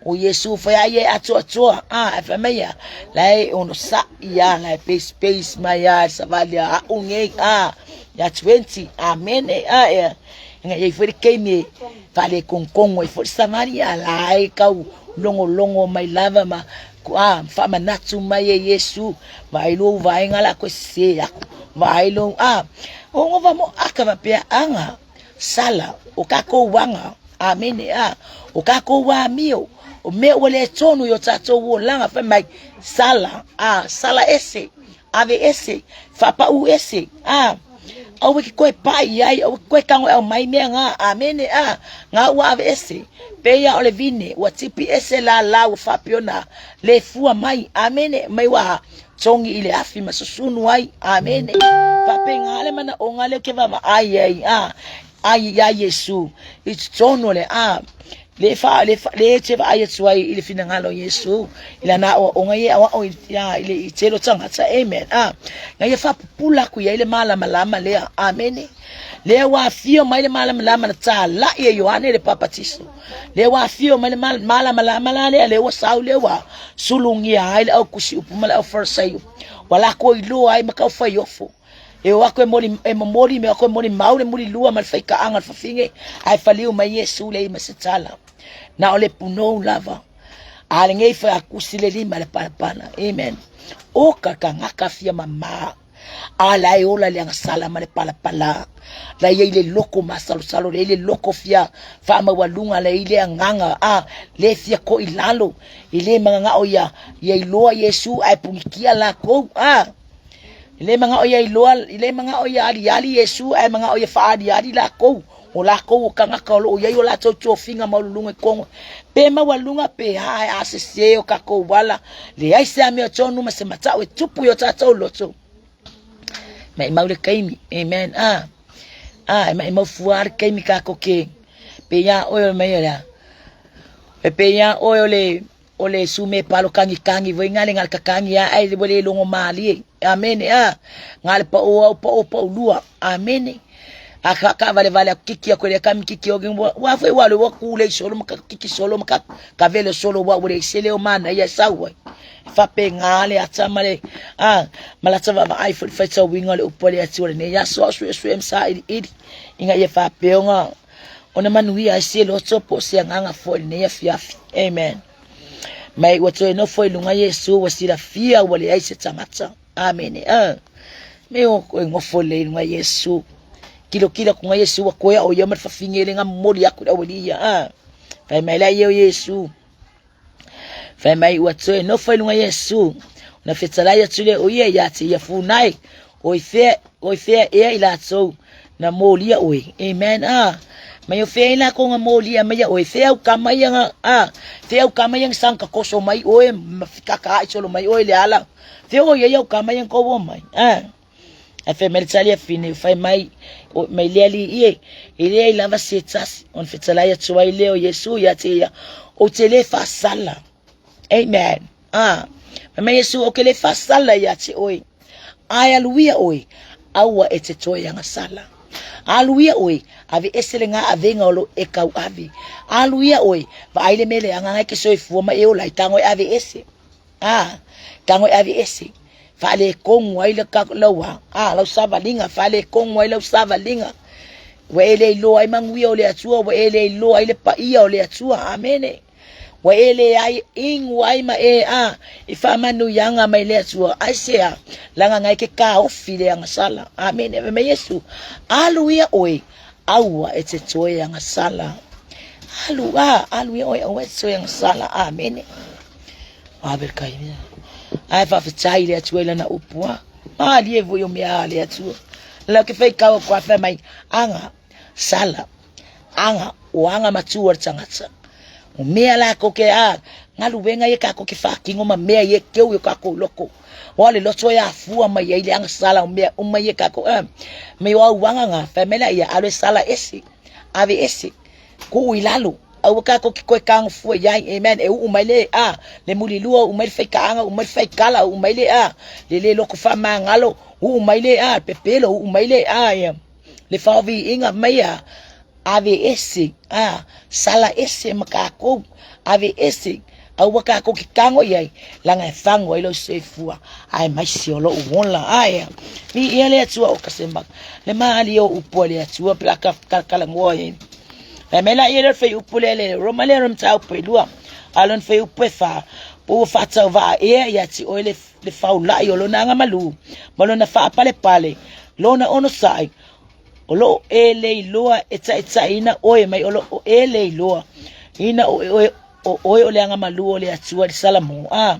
O Iesu fai a ia e atoatoa, a, e fai mai ia, la e onosaʻi a, la e peisipeisi mai a, e savali a aʻu nei, a, ia 20, amene, a, ea, ina i ai foi le taimi e faalekogokogo ai foi le savali, a, la e tau logologo mai lava ma, a, faamanatu mai e Iesu, vaai lou vaega la koe sese aku, vaai lou, a, o ngova mo aka faapea aga, Sala, o kākou aga, amene, a, o kākou amio, o mea ua le tonu i o tātou olaga, fai mai, sala, a, sala ese, ave ese, faapaʻu ese, a, aua ke koe paʻi i ai, aua ke koe kago e aumai mea ngā, amene, a, ngā ua ave ese, pēia o le vine, ua tipi ese lālā ua faapea ona le fua mai, amene, mai ua togi i le afi ma susunu ai. Amene. Faapena le manaʻoga lea ou te vaavaai ai, a, ai iā Iesu i totonu o le a, le fa, le fa, le te vaai atu ai i le finagalo o Iesu, i lana aʻoaʻoga ia e aʻoaʻo i, a, i le i tele o tagata. Amen. A, na ia faapupula aku i ai le malamalama lea. Amene. Lea ua afio mai le malamalama na tālaʻi e Ioane le Papatiso. Lea ua afio mai le malamalama la lea, lea ua sau lea ua sulugia ai le au tusi upu ma le au Farisaio. Ua lakou iloa ai ma kau faiofo. E o aku e moli, e momoli, me o aku e molimau le mulilua ma le faikaaga o le fafine, ae faliu mai Iesu le ima se tala. Na o le punou lava. A lenei fai akusi le lima le palapala. Amen. O ka tagata fia mamā. A la e ola le agasala ma le palapala. La i ai le loko masalosalo, la i le loko fia faamaualuga, la i le agaga, a le fia koʻi lalo, e le magagao ia, ia iloa Iesu ae punikia lakou, a e le magao ia iloa, e le magao ia aliali Iesu ae magao ia faaliali lakou. O lakou o kagaka o loo iai o latou tofiga maualuluga i totonu pe maualuluga pe a e a sese o kakou ala leai se amiotonu ma se matau e tupu i o tatou loto. Maimau le taimi, amen, ah, ah, e maimau fua le taimi kakou ke pe ia oe o mai o lea. E pe ia oe o le o le sume palo kagi kagi voi ngale ngale kakagi a ai le longo malie. Amene a ngale pa o au pa o pa ulua. Amene. A ka ka vale vale aku kiki aku le kami kiki o wa foi wa le wa kule solo maka kiki solo maka ka vele solo wa ule sele o mana ia sau ai. Fape ngale ata male a malata va va ai foi fai tau winga le upo le atu le ne ya so su su em sa ili ili inga ia fape onga ona manuia ai se loto po se agaga foi i lenei afiafi. Amen. Mai ua toe nofo i luga Iesu ua silafia ua leai se tagata. Amene. Ah. Me o koe ngofo le i luga Iesu. Kilo kila kunga Iesu ua koe o ia ma le fafine le nga momoli aku i le aualii ia. Ah. Fai mai la ia o Iesu. Fai mai ua toe nofo i luga Iesu. Ona fetalai atu lea o ia ia te ia Funai. O i fea, o i fea ea i latou na molia oe. Amen. Ah. Mai o fea i lakou nga molia mai ia oe. Fea au kama ia nga, ah. Fea au kama ia nga sang kakoso mai oe, ma fikaka ai solo mai oe le ala. Fea o ia ia au kama ia nga kowo mai. Ah. Ae fai mai le tali a Fine, fai mai, o, mai le alii e, e leai lava se tasi, ona fetalai atu ai lea o Iesu ia te ia, ou te le faasala. Amen. Ah, fai mai Iesu, ou ke le faasala ia te oe. Ae alu ia oe, aua e te toe agasala. Alu ia oe, ave ese le ngā avega o lo e kau ave. Alu ia oe, vaai le mea leaga ngai ke soifua ma e ola i tago e ave ese. A, tago e ave ese, faaletonu ai le lau a, a, lau savaliga, faaletonu ai lau savaliga. Ua e le iloa ai manuia o le Atua, ua e le iloa ai le paia o le Atua. Amene. Ua e le ai inu ai ma e a i faamanuiaga mai le Atua. Aisea, laga ngai ke kaofi le agasala. Amene. Fai mai Iesu, alu ia oe, aua e te toe agasala. Alu a, alu ia oe, aua e te toe agasala. Amene. Ave le kai mea. Ae faafetai i le Atua i lana upu a. Malie foi o mea a le Atua. La ke fai kau ko afa mai anga sala anga o anga matua le tagata. O mea la ko ke a galuega ia ka ko ke whaakingo ma mea ia keu i o kākou loko. Oa le loto e afua mai ai le anga sala o mea uma ia kākou a. Me o au anga ngā whai mai la ia alo e sala ese. Ave ese. Kuu i lalo. Aua kākou ke koe kago fua iai, amen, e uu mai le, a, le mulilua, uu mai le faikaaga, uu mai le faikala, uu mai le, a, le le loko faamagalo, uu mai le, a, pepelo, uu mai le, a, ia, le faoviiga mai, a, ave ese, a, sala ese ma kākou, ave ese, aua kākou ke kago iai, laga e fago ai lou soifua, aemaise o lou ola, ae, viia le Atua o ka se ma, le malie o upu a le Atua, pe la ka kalakalagoa ai. Fai mai la ia le fuaiupu lea le Roma lea le mataupu e lua, a lona fuaiupu e fa, po ua faatauvaa ea ia te oe le, le faulai o lona agamalu ma lona faapalepale, lona onosai, o loo e le iloa e taitaiina oe mai o loo e le iloa ina o oe o oe o le agamalu o le Atua i le Salamo. A.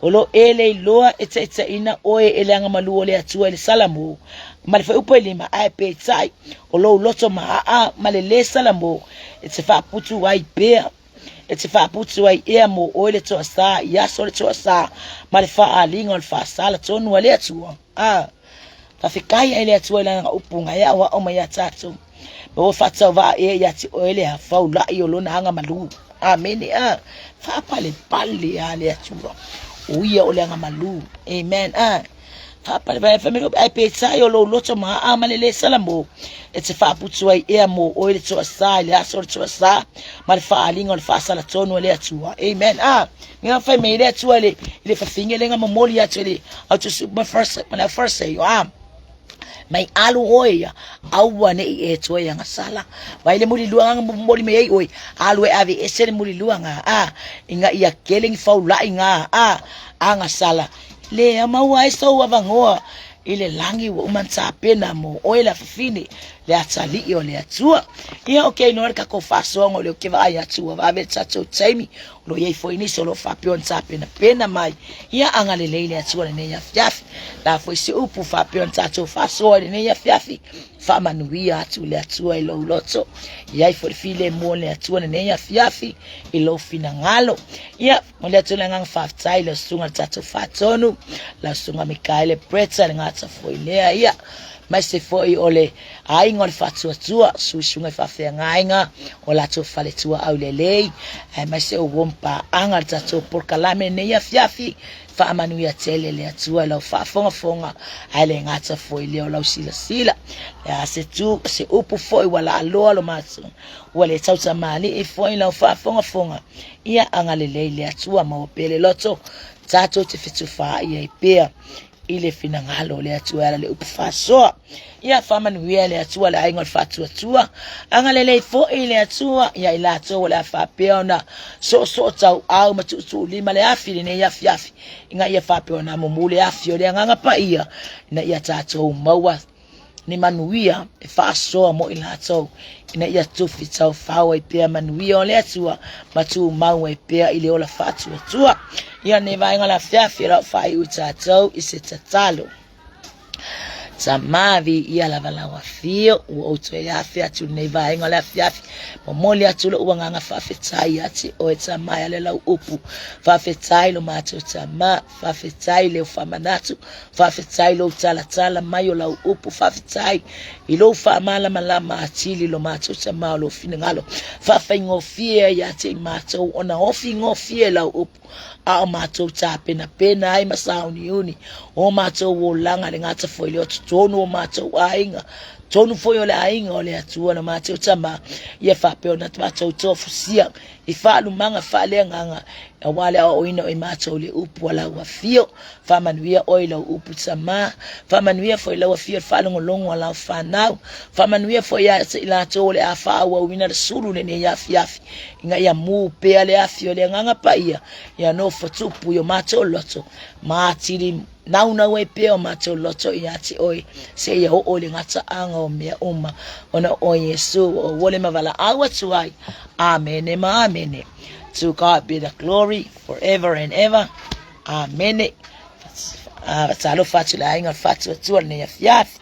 O lo e le iloa e taitaiina oe e le agamalu o le Atua i le Salamo, ma le fuaiupu e lima, ae peitai, o lou loto maaa ma le le Salamo e te faaputu ai pea, e te faaputu ai ea mo oe le toasā i aso o le toasā ma le faaaliga o le faasala tonu a le Atua. A, faafetai ai le Atua i lana upu na e aoao mai ia tatou. Ma ua faatauvaa ea ia te oe le faulai o lona agamalu. Amene. A, faapalepale a le Atua. O ia o le agamalu. Amen. A, faapalepale fai mai, ae peitai o lou loto ma aa ma le le salamo, e te faaputu ai ea mo oe le toasā i le aso o le toasā, ma le faaaliga o le faasala tonu a le Atua. Amen. A, nga fai mai le Atua i le, i le fafine le nga momoli atu i le au tusi ma first, ma le first, a, mai alu oe ia, aua ne i e toe agasala. Vai le mulilua nga momoli mai ai oe, alu e ave ese le mulilua nga, a, inga ia kele ni faulai nga, a, agasala. Le a maua ai sou avanoa i le lagi ua uma ona tapena mo oe le afafine, le atalii o le Atua. Ia, okay, no le kakou faasoaga o lea ou te vaai atu ua vave le tatou taimi. O lo o i ai foi nisi o lo o faapea ona tapenapena mai, ia agalelei le Atua i lenei afiafi. O le a foi se upu faapea ona tatou faasoa i lenei afiafi, faamanuia atu le Atua i lou loto. I ai foi le filemu o le Atua i lenei afiafi i lou finagalo. Ia, momoli atu le agaga faafetai i lau susuga i le tatou faatonu, lau susuga Mikaele Bretta, le gata foi lea, ia, aemaise foi o le aiga o le faatuatua, susuga i faafeagaiga o latou faletua aulelei, aemaise o uo ma paaga le tatou polokalame nei afiafi, faamanuia tele le Atua i lau faafogafoga, ae le gata foi lea o lau silasila. Le a se tu, se upu foi ua laaloa lo matou, ua le tautamalii foi lau faafogafoga, ia agalelei le Atua maua pea le loto, tatou te fetufaai ai pea i le finagalo o le Atua e ala le upu faasoa. Ia faamanuia le Atua le aiga o le faatuatua, agalelei foi le Atua ia i latou o le a faapea ona soosoo tauau ma tuutuulima le afi i lenei afiafi, ina ia faapea ona mumu le afi o le Agaga Paia, ina ia tatou maua ni manuia e faasoa mo i latou, ina ia tufi taufao ai pea manuia o le Atua ma tumau ai pea i le ola faatuatua. Ia nei vaega la afiafi o lau faaiu i tatou i se tatalo. Tama viia lava lau afio, ua ou toe afe atu lenei vaega o le afiafi. Momoli atu lou agaga faafetai ia te oe Tama e ala lau upu. Faafetai lo matou Tama, faafetai leu faamanatu, faafetai lou talatala mai o lau upu, faafetai i lou faamalamalama atili lo matou Tama o lou finagalo. Faafaigofie ia te i matou ona ofigofie lau upu, a o matou tapenapena ai ma sauniuni o matou olaga le gata foi lea o totonu o matou aiga, totonu foi o le aiga o le Atua na matou Tama, ia faapea ona matou tofusia i faalumaga faaleagaga aua le aoaoina o i matou le upu a lau afio. Faamanuia oe i lau upu Tama, faamanuia foi lau afio i le faalogologo a lau fanau, faamanuia foi ia te i latou o le a faaauauina le sulu lenei afiafi, ina ia mu pea le afi o le Agaga Paia, ia nofo tupu i o matou loto, ma atili naunau ai pea o matou loto ia te oe, seia oo i le gataaga o mea uma, ona o oe Iesu ua ou ole ma valaau atu ai. Amene ma amene. To God be the glory forever and ever. Amene. Faatalofa atu i le aiga o le faatuatua lenei afiafi.